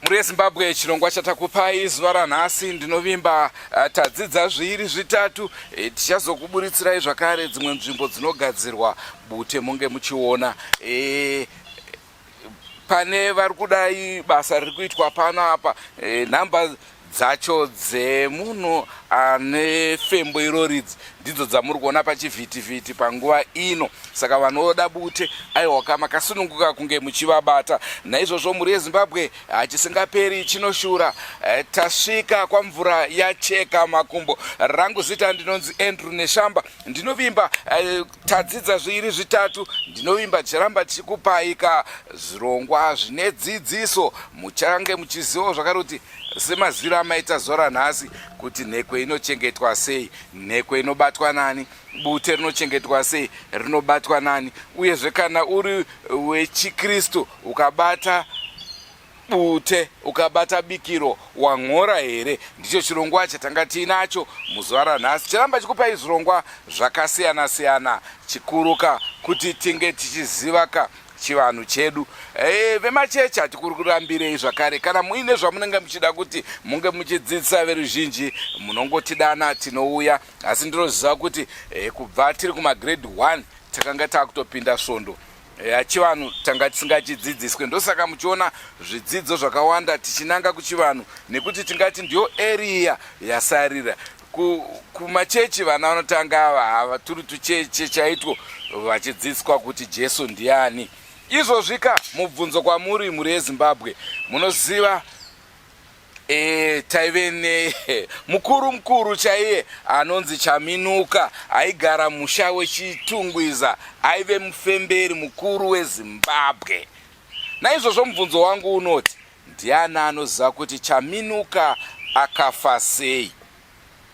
Mhuri yeZimbabwe, chirongwa chatakupai zuva ranhasi, ndinovimba tadzidza zviiri zvitatu. Tichazokuburitsirayi zvakare dzimwe nzvimbo dzinogadzirwa bute, munge muchiona. Pane vari kudai basa riri kuitwa pano apa, nhamba dzacho dzemunhu ane fembo iroridzi ndidzo dzamuri kuona pachivhitivhiti panguva ino. Saka vanoda bute, aiwaka, makasununguka kunge muchivabata. Naizvozvo, mhuri yeZimbabwe, chisingaperi chinoshura. Tasvika kwamvura yacheka makumbo. Rangu zita ndinonzi Andrew Neshamba. Ndinovimba tadzidza zviiri zvitatu. Ndinovimba ticharamba tichikupaika zvirongwa zvine dzidziso, muchange muchizivawo zvakare kuti semaziviro amaita zuva ranhasi kuti nhekwe inochengetwa sei, nhekwe inobatwa nani, bute rinochengetwa sei, rinobatwa nani. Uyezve kana uri wechikristu, ukabata bute, ukabata bikiro, wang'ora here? Ndicho chirongwa chatanga tiinacho muzuva ranhasi. Chiramba chikupai zvirongwa zvakasiyana siyana, chikuruka kuti tinge tichiziva ka chivanhu chedu. Vemachechi hatikuri kurambirei zvakare. Kana muine zvamunenge muchida kuti munge muchidzidzisa veruzhinji, munongotidana, tinouya. Asi ndinoziva kuti kubva tiri kumagrade 1 takanga taakutopinda svondo, chivanhu tanga tisingachidzidziswe. Ndosaka muchiona zvidzidzo zvakawanda tichinanga kuchivanhu, nekuti tingati ndiyo area yasarira. Kumachechi vana vanotanga hava turi tucheche chaitwo vachidzidziswa kuti Jesu ndiani. Izvozvika mubvunzo kwamuri, mhuri yeZimbabwe, munoziva taive nemukuru mukuru chaiye anonzi Chaminuka, aigara musha weChitungwiza, aive mufemberi mukuru weZimbabwe. Naizvozvo mubvunzo wangu unoti, Ndiani anoziva kuti Chaminuka akafa sei?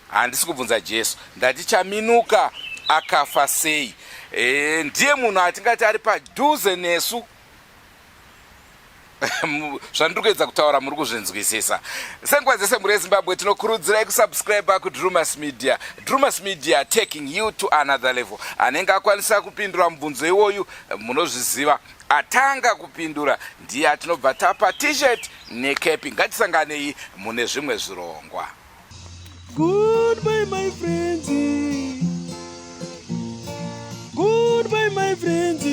Handisi kubvunza Jesu, ndati Chaminuka akafa sei? E, ndiye munhu atingati ari padhuze nesu. Zvandiri kuedza kutaura muri kuzvinzwisisa. Senguva dzese mhuri yeZimbabwe, tinokurudzirai kusubscribe kuDrumas Media. Drumas Media, taking you to another level. Anenge akwanisa kupindura mubvunzo iwoyu, munozviziva, atanga kupindura ndiye atinobva tapa t-shirt nekepi. Ngatisanganei mune zvimwe zvirongwa. Goodbye my friends. Goodbye my friends.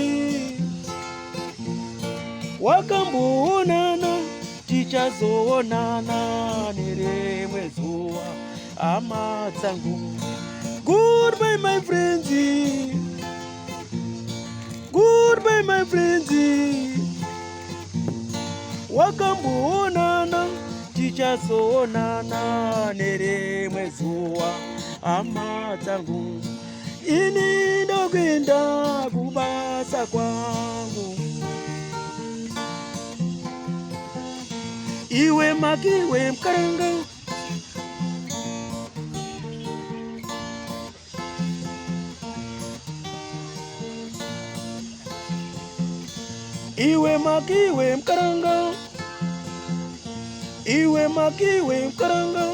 Wakamboonana, tichazoonana nerimwe zuva, hama dzangu. Goodbye my friends. Goodbye my friends. Wakamboonana, tichazoonana nerimwe zuva, hama dzangu. Ini ndokuenda kubasa kwangu. Iwe makiwe mukaranga. Iwe makiwe mukaranga. Iwe makiwe mukaranga.